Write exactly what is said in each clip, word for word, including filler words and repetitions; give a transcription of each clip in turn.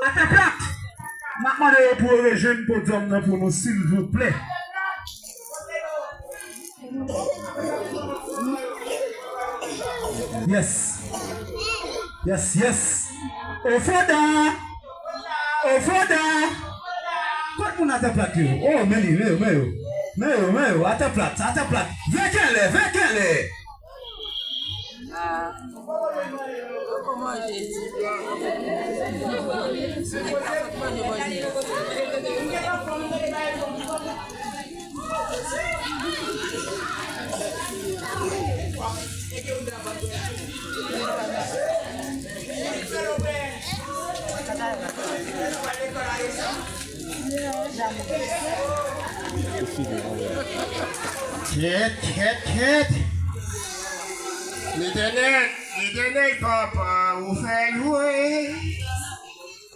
Ataplat! M ap mande yo pou yo rejwenn podyòm nan pou nou, silvouplè. Yes. Yes, yes. Ofoda! Ofoda! Kot moun Ataplat yo? Oh, men li, men yo, men yo. Men yo, men yo. Ataplat, Ataplat. Vèkèlè, vèkèlè! Kèt, kèt, kèt. Letènèl, Letènèl, papa, ou fè l vre.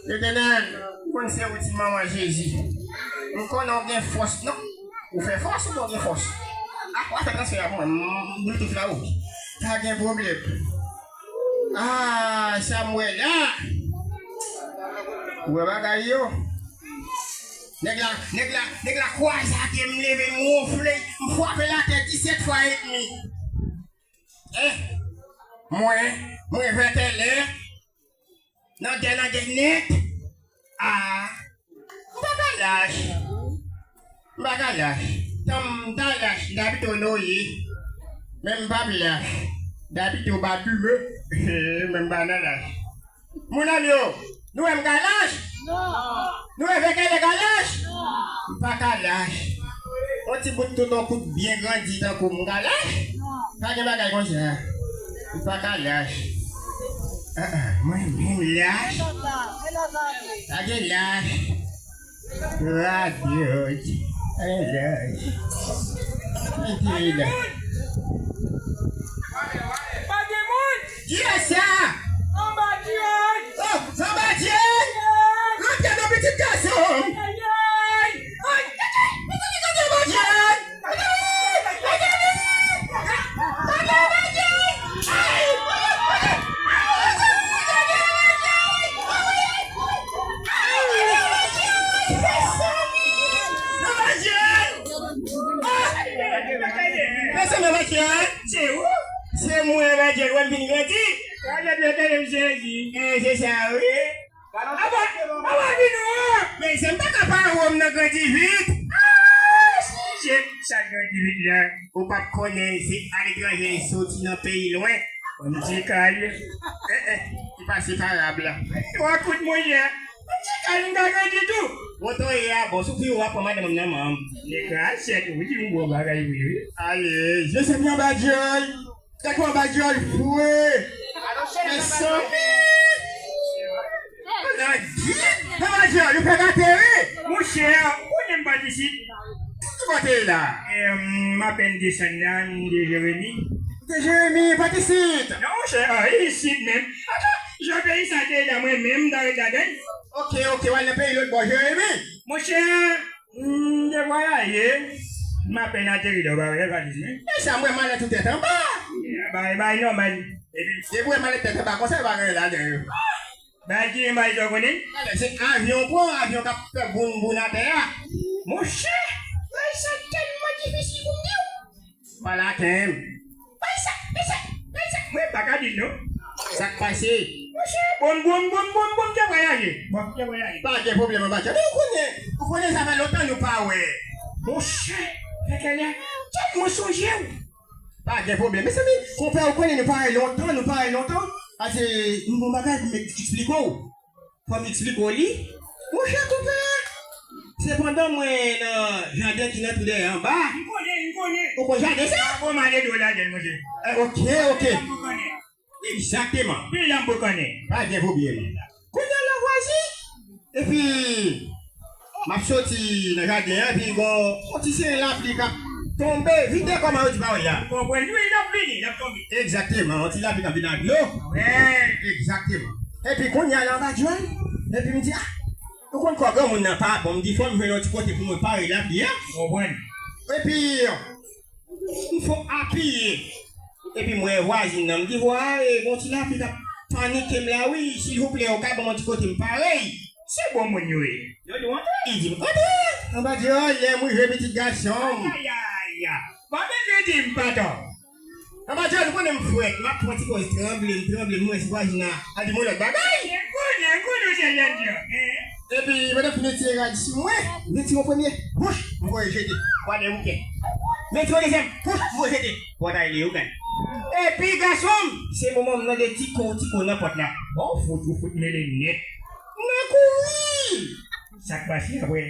Letènèl, m konn se ou ti manman Jezi. M konnen w gen fòs, non? Ou fè fòs ou pa gen fòs? Apa w fè transfè a pou mwen, m, m, Bluetooth la, wi. Pa gen pwoblèm. Ah, sa m wè la. Ou wè bagay yo? Nèg la, nèg la, nèg la kwaze atè, m leve, m wonfle, m frape l atè disèt fwa edmi. Eh, mwen, mwen vètèlè, nan dè, nan dè nèt. Ah, m pa ka lach. M pa ka lach. Tan m ta lach, m ta pito noye. Men m p ap lach. M ta pito batimen. Men m pa nan lach. Moun an m yo, nou wè m ka lach? Non. Nou wè vètèlè ka lach? Non. M pa ka lach. On ti bout touton kout byen grandi tankou m, m ka lach? Non. Pa gen bagay konsa. M pa ka lach. Ah, ah, mwen menm lach? Pa gen lach. Radyo, alèz. Mete la. Pa gen moun! Kiyès sa? Anba Dyèy! Oh, Anba Dyèy! Rantre non pitit gason m! Ay, ay, ay! Ay, ay, ay! Anba Dyèy! Mezanmi, Anba Dyèy! Se ou? Se mwen, Anba Dyèy, wè m vin grandi. Gade, gade, gade, Jezi. Eh, se sa, wi. Apa, apa vin ou an? Men se m pa ka pare wonm nan grandi vit. Ah, si, je, sa grandi vit la. Ou p ap konnen, se aletranje l soti nan peyi lwen. Yon ti kal. Eh, eh, ki pa separab la. Twa kout monchè. Yon ti kal m ka grandi tou. Woto ye a, bon, sou pi ou a pran madanm nan manm. Nèg la sèt, ou di yon bon bagay vre, wi. Ale, je se mwen Anba Dyèy. Tèt mwen Anba Dyèy fre. Mezanmi. Anba Dyèy, nou fèk ateri. Monchè, ou konnen m pa t isit. Ki kote la? Em, m apèn desann la, m de Jeremi. De Jeremi, pa t isit. Non, monchè, ah, isit menm. Jan peyi sa te ye la, mwen menm, m ta ret ladan l. Ok, ok, w al nan peyi lòt bò, Jeremi. Monchè, m te vwayaje, m apèn ateri la, w pa wè, pa di mwen. E sa, m wè malèt ou tèt anba. Bay, bay, nòmal. Epi, depi w wè malèt tèt anba konsa, yo pa gen anyen ladan yo. Bay ki gen bay sa w konnen? Alè, se avyon pran, avyon k ap fè boun boun atè a. Monchè, bay sa tèlman difisil pou m di w. Pa lakenn. Bay sa, bay sa, bay sa. Mwen pa ka di l non. Sa k pase? Monchè, boun, boun, boun, boun, boun, te vwayaje. Bon, te vwayaje. Pa gen pwoblèm, Anba Dyèy. Men ou konnen, ou konnen sa fè lontan nou pa wè. Monchè, fè kè lè, tèlman sonje w. Pa gen pwoblèm. Mezanmi, konpè, ou konnen nou parèy lontan, nou parèy lontan. Ase, m gon bagay pou m eksplike w. Fò m eksplike w li. Monchè, konpè, se pandan mwen nan jaden ki nan twou dèyè anba. M konnen, m konnen. Ou konn jaden sa? Bon, m ale dwe ladan l, monchè. Eh, ok, ok. Egzakteman. Pi jan m pou konnen. Pa gen pwoblèm. Kounye a la vwazi. Epi, m ap soti nan jaden an, epi gon, yon ti seren lapli k ap tonbe. Vide kòman yo di pawòl la. Konprann, wi, l ap vini, l ap tonbe. Egzakteman, yon ti lapli k ap vin ak dlo. Wi. Egzakteman. Epi kounye a la, Anba Dyèy, epi m di, ah, ou konn kò granmoun nan pa bon, m di fò m jwenn yon ti kote pou mwen pare lapli a. Konprann. Epi, m fon apiye. Epi m wè vwazin nan, m di, vwa, e, gon ti lapli k ap Annik m la wi, silvouplè, ou ka ban m yon ti kote m pare? Se bon moun yo ye. Yo di w antre? Li di m antre. Anba dyòl, lè m rive pitit gason m. Ayayaya. Pa bezwen di m, patwon. Anba dyòl, ou konnen m frèt, m ap pran ti pòz tranble, m tranble, m wè si vwazin nan al di m yon lòt bagay. M konnen, m konnen w se jènjan. Epi, pandan m fin retire rad sou mwen, m retire yon premye, wouch, m voye jete. Pwa de bouke. M retire yon dezyèm, wouch, m voye jete. Pòtay li yo gad. Epi gason m, se moman m nan de ti kou, ti kou nan pòt la. Bon, fout, ou fout mele nèt. M nan kouri! Sa k pase apre?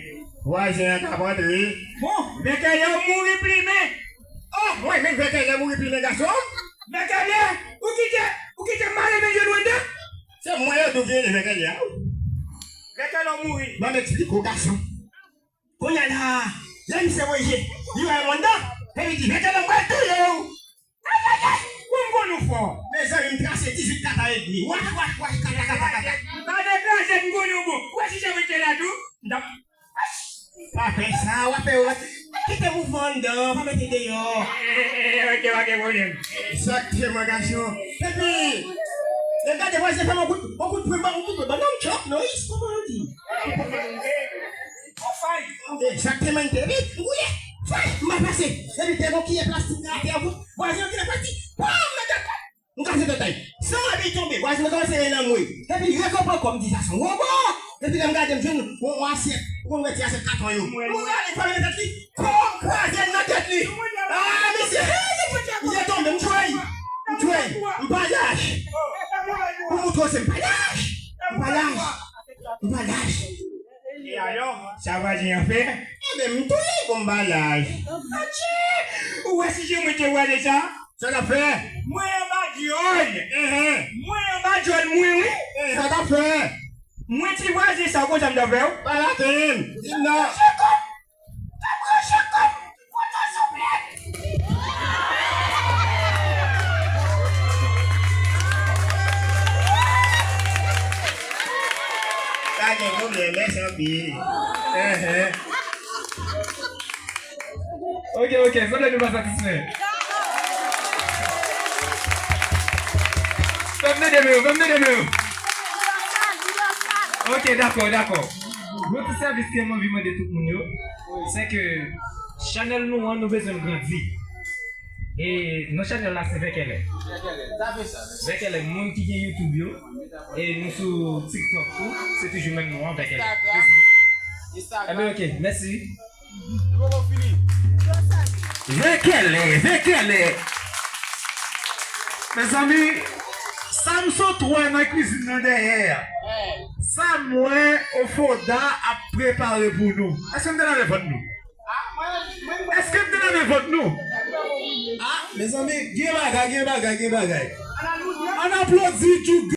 Vwazen an k ap antre. Bon, vèkèlè w mouri plimen. Oh, mwen menm vèkèlè mouri plimen gason m? Vèkèlè, ou kite, ou kite m mare men je nou anndan? Se mwen yo di w vye vèkèlè a. Vèkèlè w mouri. Ban m eksplike w gason. Kounye a la, lè misye voye je, li wè m anndan, epi li di, "Vèkèlè, m pral touye w." Ayayay! Ou m konn ou fò. Mezanmi, m trase dizuit kata edmi. Wach, wach, wach, kata, kata, kata. M pa deplase, m konn ou bon. Ou wè si se mwen ki te la tou? M t ap. Pa fè sa, w ap fè yo. Kite mouvman anndan, pa mete deyò. Eh, eh, eh, ok, pa gen pwoblèm. Egzakteman, gason. Epi, e gade, vwazen fè m yon kout, yon kout pwen, yon kout pwen bannann, chòk, noyis, kòman yo di? Egzakteman, li te ri, m gouye, fay, m pa pase. Epi, te gon kiyè plastik nan atè, vwazen yo ki nan pati, pam, nan tèt. M kase tèt la. San epi tonbe. Vwazen nan kòmanse rele anmwe. Epi li rekanpe ankò, m di sa se yon wobo. Epi lè m gade m jwenn yon, yon asyèt. Ou konn wè ti asyèt katon yo. M rale fòm nan tèt li. Kòm kraze l nan tèt li. Ah, mesye. Misye tonbe, m tchwey. M tchwey. M pa lach. Pou moutre w se m pa lach. M pa lach. M pa lach. E alò, sa vwazen an fè? Ebyen, m touye l pou m pa lach. Atchi! Ou wè si se mwen te vwazen sa? Sa l ap fè? Mwen anba dyòl. Enhen. Mwen anba dyòl mwen wi. Enhen. Sa l ap fè? Mwen ti vwazen sa, ou konn sa m t ap fè w? Pa laten m. Di m non. Branche kòm. Ka branche kòm. Foto souple. Pa gen pwoblèm, mèsi anpil. Enhen. Ok, ok, sanble nou pa satisfè. Fè m tande men yo, fè m tande men yo. Ok, dakò, dakò. Yon ti sèvis ke m anvi mande tout moun yo, se ke chanèl nou an, nou bezwen l grandi. E non chanèl la se Vèkèlè. Vèkèlè, moun ki gen YouTube yo, e nou sou TikTok tou, se toujou menm non an, Vèkèlè. Enben, ok, mèsi. Vèkèlè, vèkèlè. Mezanmi, sa m sot wè nan kwizin nan dèyè a, sa m wè Ofoda ap prepare pou nou. Èske m te lave vant nou? Èske m te lave vant nou? Ah, mezanmi, gen bagay, gen bagay, gen bagay. Ann aplodi Djougou.